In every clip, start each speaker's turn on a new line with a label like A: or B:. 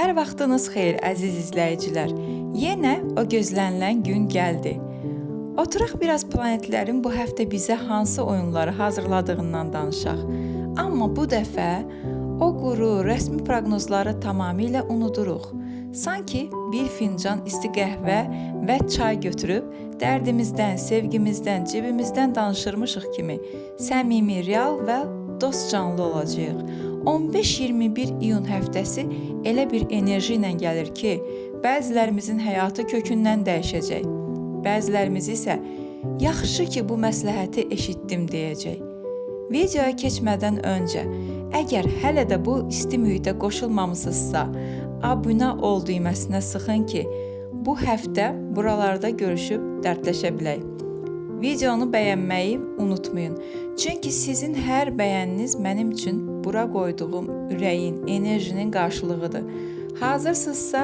A: Hər vaxtınız xeyir, əziz izləyicilər. Yenə o gözlənilən gün gəldi. Oturaq biraz planetlərin bu həftə bizə hansı oyunları hazırladığından danışaq. Amma bu dəfə o quru rəsmi proqnozları tamamilə unuduruq. Sanki bir fincan isti qəhvə və çay götürüb dərdimizdən, sevgimizdən, cibimizdən danışırmışıq kimi səmimi, real və dostcanlı olacağıq. 15-21 iyun həftəsi elə bir enerji ilə gəlir ki, bəzilərimizin həyatı kökündən dəyişəcək. Bəzilərimiz isə yaxşı ki bu məsləhəti eşitdim deyəcək. Videoya keçmədən öncə, əgər hələ də bu isti mühitə qoşulmamısınızsa, abunə ol düyməsinə sıxın ki, bu həftə buralarda görüşüb dərdləşə bilək. Videonu bəyənməyi unutmayın. Çünki sizin hər bəyəniniz mənim üçün bura qoyduğum ürəyin, enerjinin qarşılığıdır. Hazırsınızsa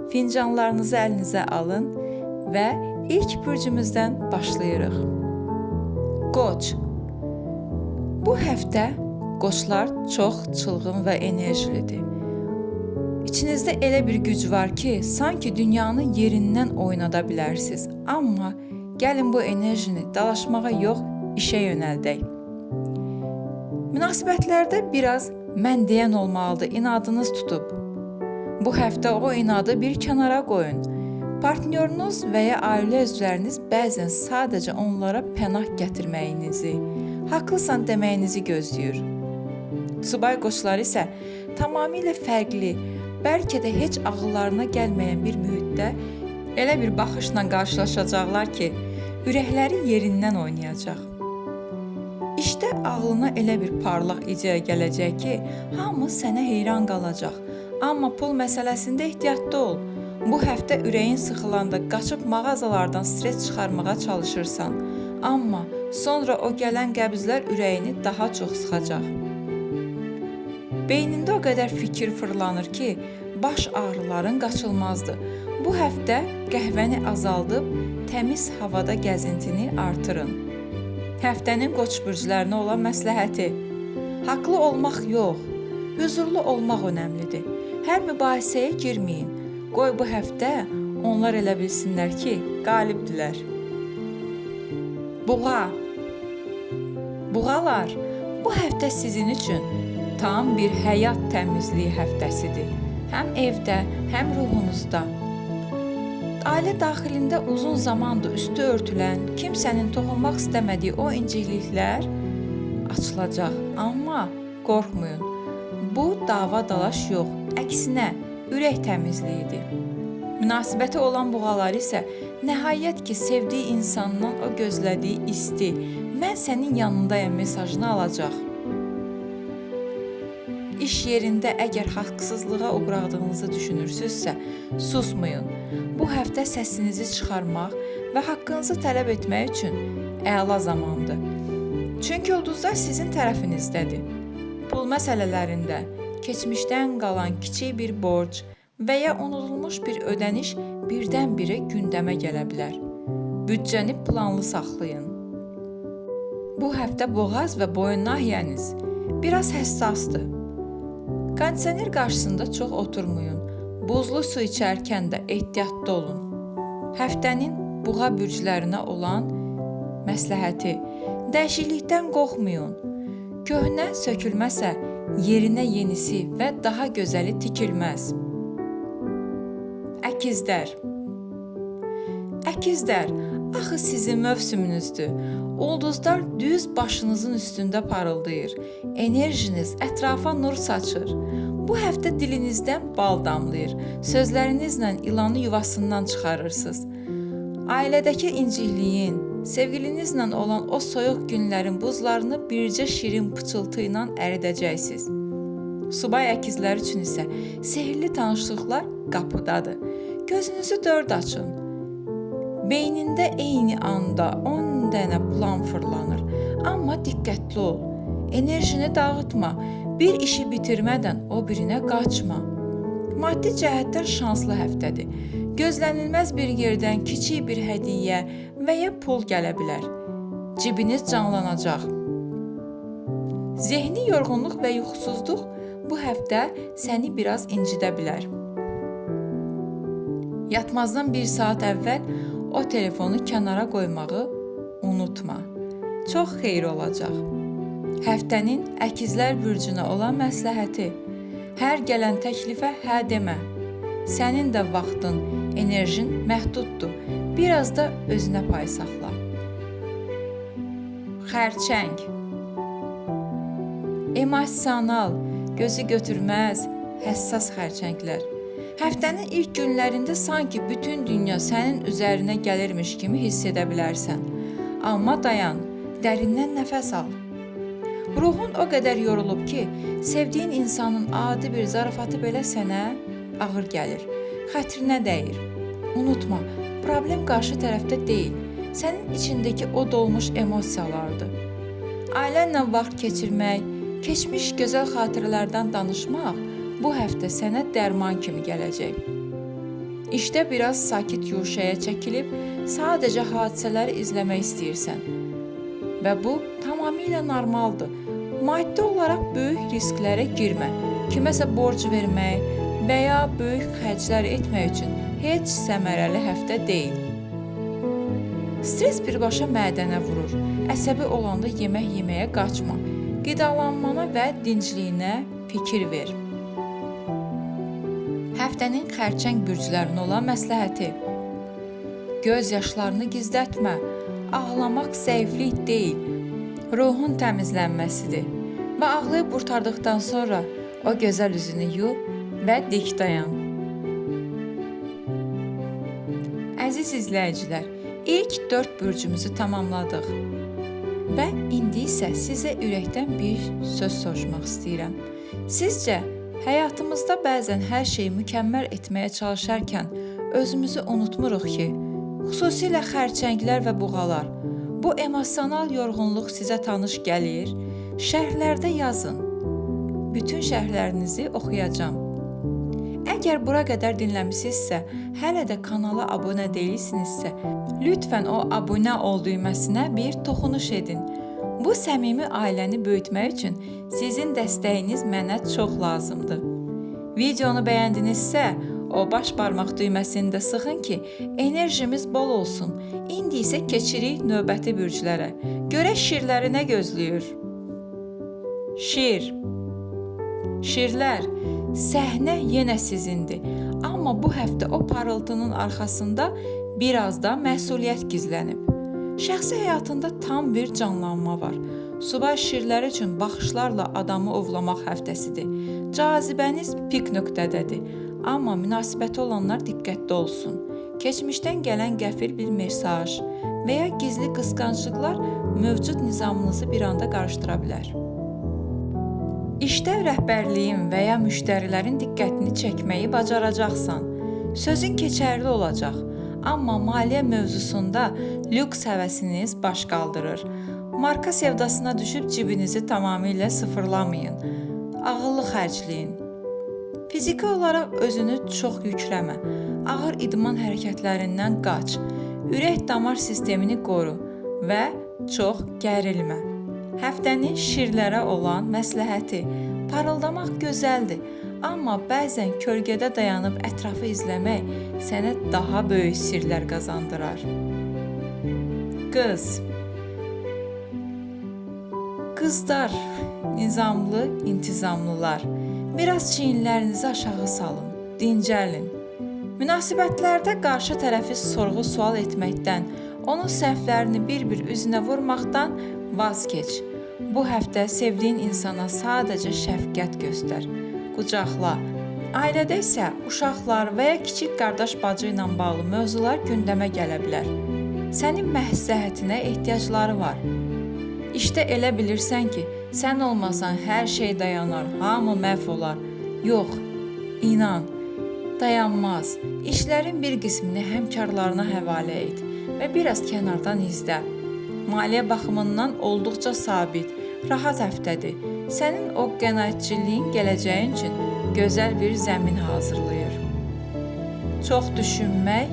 A: fincanlarınızı əlinizə alın və ilk bürcümüzdən başlayırıq. Qoç. Bu həftə qoçlar çox çılğın və enerjilidir. İçinizdə elə bir güc var ki, sanki dünyanı yerindən oynada bilərsiniz. Amma gəlin bu enerjini dalaşmağa yox, işə yönəldək. Münasibətlərdə biraz mən deyən olmalıdır, inadınız tutub. Bu həftə o inadı bir kənara qoyun. Partnyorunuz və ya ailə üzvləriniz bəzən sadəcə onlara pənah gətirməyinizi, haqlısan deməyinizi gözləyir. Subay qoçları isə tamamilə fərqli, bəlkə də heç ağıllarına gəlməyən bir mühitdə elə bir baxışla qarşılaşacaqlar ki, ürəkləri yerindən oynayacaq. İşdə ağlına elə bir parlaq ideya gələcək ki, hamı sənə heyran qalacaq. Amma pul məsələsində ehtiyatlı ol. Bu həftə ürəyin sıxılanda qaçıb mağazalardan stres çıxarmağa çalışırsan. Amma sonra o gələn qəbzlər ürəyini daha çox sıxacaq. Beynində o qədər fikir fırlanır ki, baş ağrıların qaçılmazdır. Bu həftə qəhvəni azaldıb təmiz havada gəzintini artırın. Həftənin qoç bürclərinə olan məsləhəti: haqlı olmaq yox, hüzurlu olmaq önəmlidir. Hər mübahisəyə girməyin. Qoy bu həftə onlar elə bilsinlər ki, qalibdilər. Buğa. Buğalar, bu həftə sizin üçün tam bir həyat təmizliyi həftəsidir. Həm evdə, həm ruhunuzda. Ailə daxilində uzun zamandır üstü örtülən, kimsənin toxunmaq istəmədiyi o incikliklər açılacaq. Amma qorxmayın. Bu dava dalaş yox, əksinə ürək təmizliyidir. Münasibəti olan buğalar isə nəhayət ki, sevdiyi insandan o gözlədiyi isti, mən sənin yanındayam mesajını alacaq. İş yerində əgər haqsızlığa uğradığınızı düşünürsünüzsə, susmayın. Bu həftə səsinizi çıxarmaq və haqqınızı tələb etmək üçün əla zamandır. Çünki ulduzlar sizin tərəfinizdədir. Pul məsələlərində keçmişdən qalan kiçik bir borc və ya unudulmuş bir ödəniş birdən-birə gündəmə gələ bilər. Büdcəni planlı saxlayın. Bu həftə boğaz və boyun nahiyəniz biraz həssasdır. Kondisioner qarşısında çox oturmayın. Buzlu su içərkən də ehtiyatlı olun. Həftənin buğa bürclərinə olan məsləhəti: dəyişiklikdən qorxmayın. Köhnə sökülməsə, yerinə yenisi və daha gözəli tikilməz. Əkizlər. Əkizlər, axı sizin mövsümünüzdür. Ulduzlar düz başınızın üstündə parıldayır. Enerjiniz ətrafa nur saçır. Bu həftə dilinizdən bal damlayır. Sözlərinizlə ilanı yuvasından çıxarırsınız. Ailədəki incikliyin, sevgilinizlə olan o soyuq günlərin buzlarını bircə şirin pıçıltı ilə əridəcəksiniz. Subay əkizlər üçün isə sehrli tanışlıqlar qapıdadır. Gözünüzü dörd açın. Beynində eyni anda 10 dənə plan fırlanır. Amma diqqətli ol. Enerjini dağıtma. Bir işi bitirmədən o birinə qaçma. Maddi cəhətdən şanslı həftədir. Gözlənilməz bir yerdən kiçik bir hədiyyə və ya pul gələ bilər. Cibiniz canlanacaq. Zehni yorğunluq və yuxusuzluq bu həftə səni biraz incidə bilər. Yatmazdan bir saat əvvəl o telefonu kənara qoymağı unutma. Çox xeyir olacaq. Həftənin Əkizlər bürcünə olan məsləhəti: hər gələn təklifə hə demə. Sənin də vaxtın, enerjin məhduddur. Biraz da özünə pay saxla. Xərçəng. Emosional, gözü götürməz, həssas xərçənglər. Həftənin ilk günlərində sanki bütün dünya sənin üzərinə gəlirmiş kimi hiss edə bilərsən. Amma dayan, dərindən nəfəs al. Ruhun o qədər yorulub ki, sevdiyin insanın adi bir zarafatı belə sənə ağır gəlir, xətrinə dəyir. Unutma, problem qarşı tərəfdə deyil, sənin içindəki o dolmuş emosiyalardır. Ailənlə vaxt keçirmək, keçmiş gözəl xatirələrdən danışmaq bu həftə sənə dərman kimi gələcək. İşdə biraz sakit yuşəyə çəkilib, sadəcə hadisələri izləmək istəyirsən. Və bu tamamilə normaldır. Maddi olaraq böyük risklərə girmə. Kiməsə borc vermək və ya böyük xərclər etmək üçün heç səmərəli həftə deyil. Stres birbaşa mədənə vurur. Əsəbi olanda yemək yeməyə qaçma. Qidalanmana və dincliyinə fikir ver. Həftənin xərçəng bürclərinə olan məsləhəti: göz yaşlarını gizlətmə. Ağlamaq zəiflik deyil, ruhun təmizlənməsidir. Və ağlayıb qurtardıqdan sonra o gözəl üzünü yu və dik dayan. Əziz izləyicilər, ilk 4 bürcümüzü tamamladıq. Və indi isə sizə ürəkdən bir söz soruşmaq istəyirəm. Sizcə, həyatımızda bəzən hər şeyi mükəmməl etməyə çalışarkən özümüzü unutmuruq ki, xüsusilə xərçənglər və buğalar. Bu emosional yorğunluq sizə tanış gəlir? Şərhlərdə yazın. Bütün şərhlərinizi oxuyacağam. Əgər bura qədər dinləmisinizsə, hələ də kanala abunə deyilsinizsə, lütfən o abunə ol düyməsinə bir toxunuş edin. Bu səmimi ailəni böyütmək üçün sizin dəstəyiniz mənə çox lazımdır. Videonu bəyəndinizsə, o baş barmaq düyməsini də sıxın ki, enerjimiz bol olsun. İndi isə keçirik növbəti bürclərə. Görək şirləri nə gözləyir? Şir. Şirlər, səhnə yenə sizindir. Amma bu həftə o parıltının arxasında biraz da məsuliyyət gizlənib. Şəxsi həyatında tam bir canlanma var. Subay şirləri üçün baxışlarla adamı ovlamaq həftəsidir. Cazibəniz pik nöqtədədir. Amma münasibəti olanlar diqqətli olsun. Keçmişdən gələn qəfil bir mesaj və ya gizli qısqanclıqlar mövcud nizamınızı bir anda qarışdıra bilər. İşdə rəhbərliyin və ya müştərilərin diqqətini çəkməyi bacaracaqsan. Sözün keçərli olacaq. Amma maliyyə mövzusunda lüks həvəsiniz baş qaldırır. Marka sevdasına düşüb cibinizi tamamilə sıfırlamayın. Ağıllı xərcləyin. Fiziki olaraq özünü çox yükləmə. Ağır idman hərəkətlərindən qaç. Ürək damar sistemini qoru və çox gərilmə. Həftənin şirlərə olan məsləhəti: parıldamaq gözəldir, amma bəzən kölgədə dayanıb ətrafı izləmək sənə daha böyük sirlər qazandırar. Qız. Qızlar, nizamlı, intizamlılar. Biraz çiyinlərinizi aşağı salın, dincəlin. Münasibətlərdə qarşı tərəfi sorğu-sual etməkdən, onun səhvlərini bir-bir üzünə vurmaqdan vazkeç. Bu həftə sevdiyin insana sadəcə şəfqət göstər, qucaqla. Ailədə isə uşaqlar və ya kiçik qardaş-bacı ilə bağlı mövzular gündəmə gələ bilər. Sənin məsləhətinə ehtiyacları var. İşdə elə bilirsən ki, sən olmasan hər şey dayanar, hamı məhv olar. Yox, inan, dayanmaz. İşlərin bir qismini həmkarlarına həvalə et və biraz kənardan izlə. Maliyyə baxımından olduqca sabit, rahat həftədir. Sənin o qənaətçiliyin gələcəyin üçün gözəl bir zəmin hazırlayır. Çox düşünmək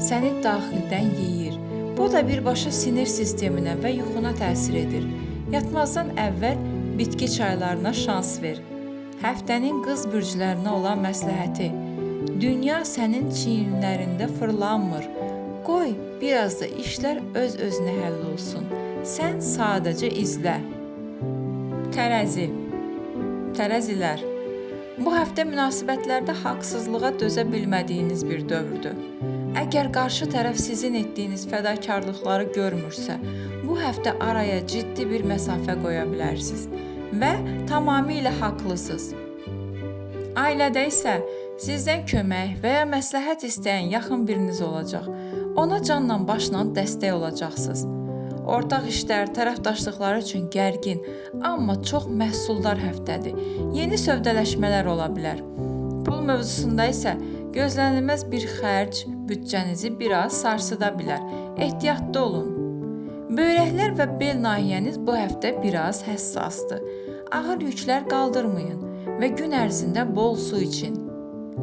A: səni daxildən yeyir. Bu da birbaşa sinir sisteminə və yuxuna təsir edir. Yatmazdan əvvəl bitki çaylarına şans ver. Həftənin qız bürclərinə olan məsləhəti: Dünya sənin çiyinlərində fırlanmır. Qoy biraz da işlər öz-özünə həll olsun. Sən sadəcə izlə. Tərəzi. Tərəzilər, bu həftə münasibətlərdə haqsızlığa dözə bilmədiyiniz bir dövrdür. Əgər qarşı tərəf sizin etdiyiniz fədakarlıqları görmürsə, bu həftə araya ciddi bir məsafə qoya bilərsiniz və tamamilə haqlısınız. Ailədə isə sizdən kömək və ya məsləhət istəyən yaxın biriniz olacaq. Ona canla başla dəstək olacaqsınız. Ortaq işlər, tərəfdaşlıqlar üçün gərgin, amma çox məhsuldar həftədir. Yeni sövdələşmələr ola bilər. Pul mövzusunda isə gözlənilməz bir xərc büdcənizi biraz sarsıda bilər. Ehtiyatlı olun. Böyrəklər və bel nahiyəniz bu həftə biraz həssasdır. Ağır yüklər qaldırmayın və gün ərzində bol su için.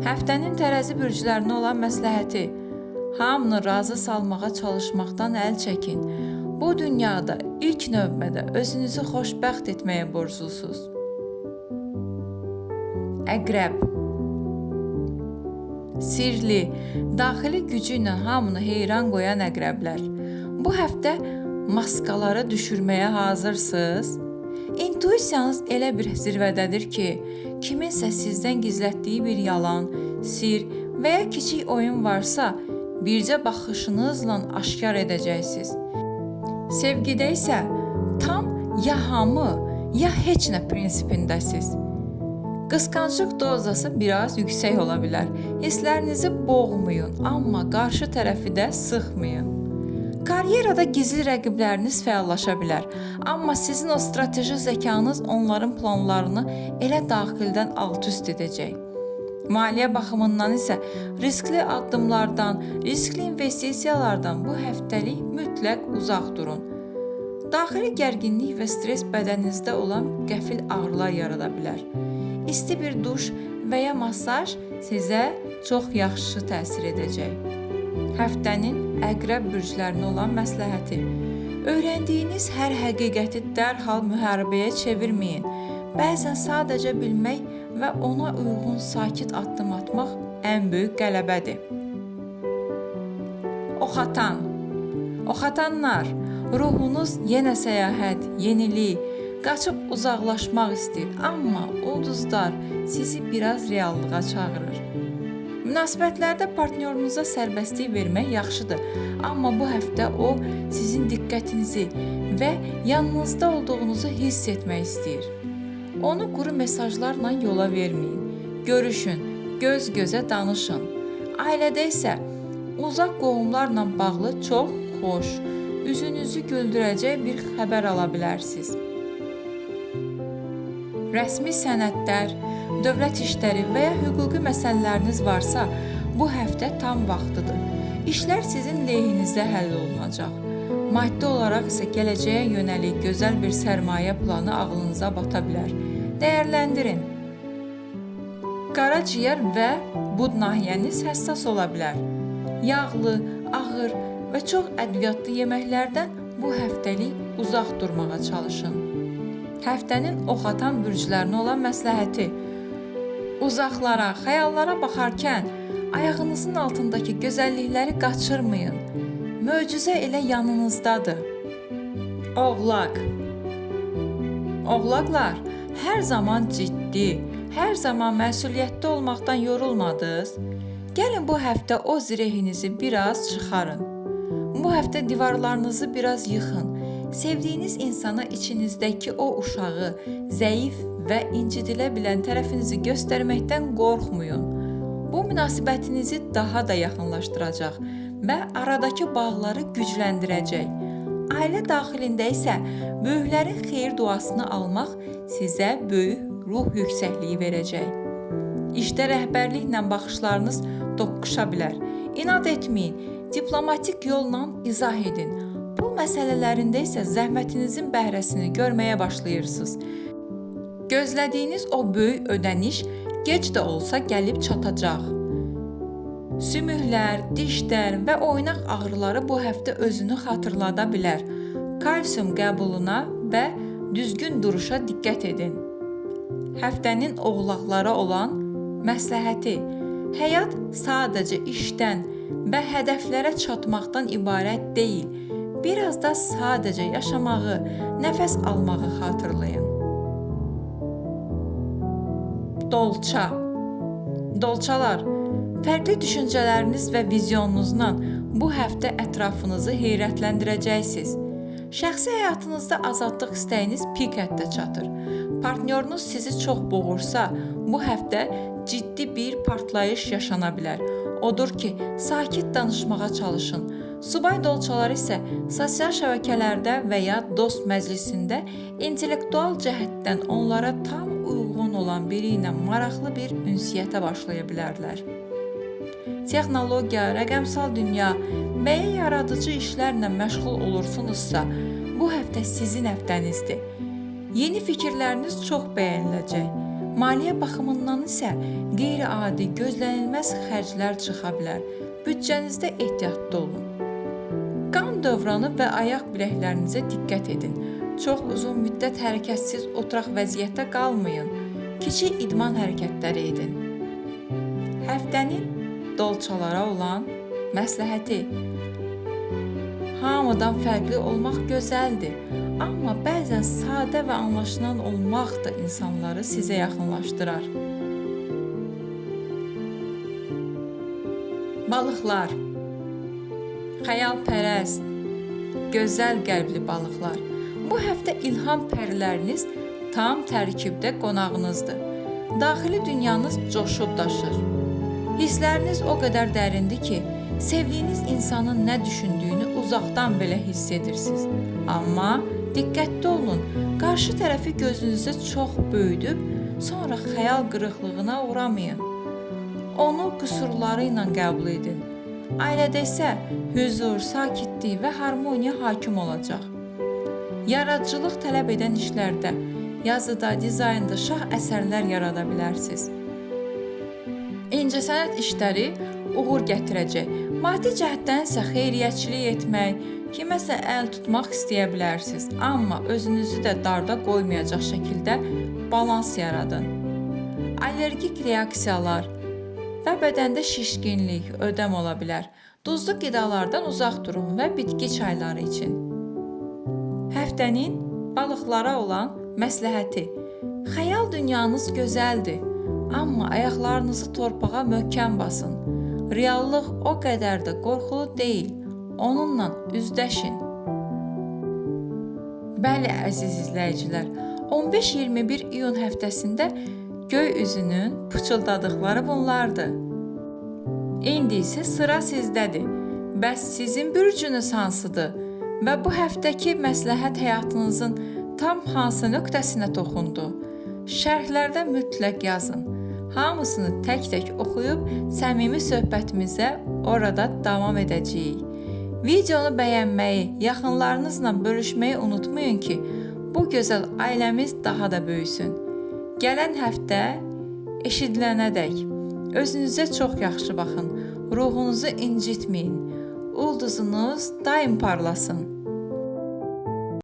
A: Həftənin tərəzi bürclərinə olan məsləhəti: hamını razı salmağa çalışmaqdan əl çəkin. Bu dünyada ilk növbədə özünüzü xoşbəxt etməyə borclusunuz. Əqrəb. Sirli, daxili gücü ilə hamını heyran qoyan əqrəblər. Bu həftə maskaları düşürməyə hazırsınız. İntuisiyanız elə bir zirvədədir ki, kiminsə sizdən gizlətdiyi bir yalan, sir və ya kiçik oyun varsa, bircə baxışınızla aşkar edəcəksiniz. Sevgidə isə tam ya hamı, ya heç nə prinsipindəsiz. Qısqanclıq dozası biraz yüksək ola bilər. Hisslərinizi boğmayın, amma qarşı tərəfi də sıxmayın. Karyerada gizli rəqibləriniz fəallaşa bilər, amma sizin o strateji zəkanız onların planlarını elə daxildən alt-üst edəcək. Maliyyə baxımından isə riskli addımlardan, riskli investisiyalardan bu həftəlik mütləq uzaq durun. Daxili gərginlik və stres bədəninizdə olan qəfil ağrılar yarada bilər. İsti bir duş və ya masaj sizə çox yaxşı təsir edəcək. Həftənin əqrəb bürclərinə olan məsləhəti: öyrəndiyiniz hər həqiqəti dərhal müharibəyə çevirməyin. Bəzən sadəcə bilmək və ona uyğun sakit addım atmaq ən böyük qələbədir. Oxatan. Oxatanlar, ruhunuz yenə səyahət, yenilik, qaçıb uzaqlaşmaq istəyir, amma ulduzlar sizi biraz reallığa çağırır. Münasibətlərdə partnyorunuza sərbəstlik vermək yaxşıdır, amma bu həftə o sizin diqqətinizi və yanınızda olduğunuzu hiss etmək istəyir. Onu quru mesajlarla yola verməyin. Görüşün, göz-gözə danışın. Ailədə isə uzaq qohumlarla bağlı çox xoş, üzünüzü güldürəcək bir xəbər ala bilərsiniz. Rəsmi sənədlər, dövlət işləri və ya hüquqi məsələləriniz varsa, bu həftə tam vaxtıdır. İşlər sizin lehinizdə həll olunacaq. Maddi olaraq isə gələcəyə yönəlik gözəl bir sərmayə planı ağlınıza bata bilər. Dəyərləndirin. Qaraciyər və bud nahiyəniz həssas ola bilər. Yağlı, ağır və çox ədviyyatlı yeməklərdən bu həftəlik uzaq durmağa çalışın. Həftənin oxatan bürclərinə olan məsləhəti: uzaqlara, xəyallara baxarkən ayağınızın altındakı gözəllikləri qaçırmayın. Möcüzə elə yanınızdadır. Oğlaq. Oğlaqlar, hər zaman ciddi, hər zaman məsuliyyətli olmaqdan yorulmadınız? Gəlin bu həftə o zirehinizi biraz çıxarın. Bu həftə divarlarınızı biraz yıxın. Sevdiyiniz insana içinizdəki o uşağı, zəif və incidilə bilən tərəfinizi göstərməkdən qorxmayın. Bu münasibətinizi daha da yaxınlaşdıracaq və aradakı bağları gücləndirəcək. Ailə daxilində isə böyüklərin xeyir duasını almaq sizə böyük ruh yüksəkliyi verəcək. İşdə rəhbərliklə baxışlarınız toqquşa bilər. İnad etməyin, diplomatik yolla izah edin. Pul məsələlərində isə zəhmətinizin bəhrəsini görməyə başlayırsınız. Gözlədiyiniz o böyük ödəniş gec də olsa gəlib çatacaq. Sümüklər, dişlər və oynaq ağrıları bu həftə özünü xatırlada bilər. Kalsium qəbuluna və düzgün duruşa diqqət edin. Həftənin oğlaqlara olan məsləhəti: Həyat sadəcə işdən və hədəflərə çatmaqdan ibarət deyil. Biraz da sadəcə yaşamağı, nəfəs almağı xatırlayın. Dolça. Dolçalar, fərqli düşüncələriniz və vizyonunuzla bu həftə ətrafınızı heyrətləndirəcəksiniz. Şəxsi həyatınızda azadlıq istəyiniz pik həddə çatır. Partnyorunuz sizi çox boğursa, bu həftə ciddi bir partlayış yaşana bilər. Odur ki, sakit danışmağa çalışın. Subay dolçaları isə sosial şəbəkələrdə və ya dost məclisində intellektual cəhətdən onlara tam uyğun olan biri ilə maraqlı bir ünsiyyətə başlaya bilərlər. Texnologiya, rəqəmsal dünya və ya yaradıcı işlərlə məşğul olursunuzsa, bu həftə sizin həftənizdir. Yeni fikirləriniz çox bəyəniləcək. Maliyyə baxımından isə qeyri-adi, gözlənilməz xərclər çıxa bilər. Büdcənizdə ehtiyatlı olun. Qan dövranı və ayaq biləklərinizə diqqət edin. Çox uzun müddət hərəkətsiz oturaq vəziyyətdə qalmayın. Kiçik idman hərəkətləri edin. Həftənin dolçalara olan məsləhəti. Hamıdan fərqli olmaq gözəldir, amma bəzən sadə və anlaşılan olmaq da insanları sizə yaxınlaşdırar. Balıqlar. Xəyalpərəst, gözəl qəlbli balıqlar. Bu həftə ilham pəriləriniz tam tərkibdə qonağınızdır. Daxili dünyanız coşub daşır. Hissləriniz o qədər dərindir ki, sevdiyiniz insanın nə düşündüyünü uzaqdan belə hiss edirsiniz. Amma diqqətli olun, qarşı tərəfi gözünüzdə çox böyüdüb, sonra xəyal qırıqlığına uğramayın. Onu qüsurları ilə qəbul edin. Ailədə isə hüzur, sakitlik və harmoniya hakim olacaq. Yaradıcılıq tələb edən işlərdə, yazıda, dizaynda şah əsərlər yarada bilərsiniz. İncəsənət işləri uğur gətirəcək. Maddi cəhətdən isə xeyriyyəçilik etmək, kiməsə əl tutmaq istəyə bilərsiniz. Amma özünüzü də darda qoymayacaq şəkildə balans yaradın. Allergik reaksiyalar və bədəndə şişkinlik, ödəm ola bilər. Duzlu qidalardan uzaq durun və bitki çayları için. Həftənin balıqlara olan məsləhəti. Xəyal dünyanız gözəldir, amma ayaqlarınızı torpağa möhkəm basın. Reallıq o qədər də qorxulu deyil, onunla üzləşin. Bəli, əziz izləyicilər, 15-21 iyun həftəsində göy üzünün pıçıldadıqları bunlardır. İndi isə sıra sizdədir. Bəs sizin bürcünüz hansıdır? Və bu həftəki məsləhət həyatınızın tam hansı nöqtəsinə toxundu? Şərhlərdə mütləq yazın. Hamısını tək-tək oxuyub səmimi söhbətimizə orada davam edəcəyik. Videonu bəyənməyi, yaxınlarınızla bölüşməyi unutmayın ki, bu gözəl ailəmiz daha da böyüsün. Gələn həftə eşidilənədək özünüzə çox yaxşı baxın, ruhunuzu incitməyin, ulduzunuz daim parlasın.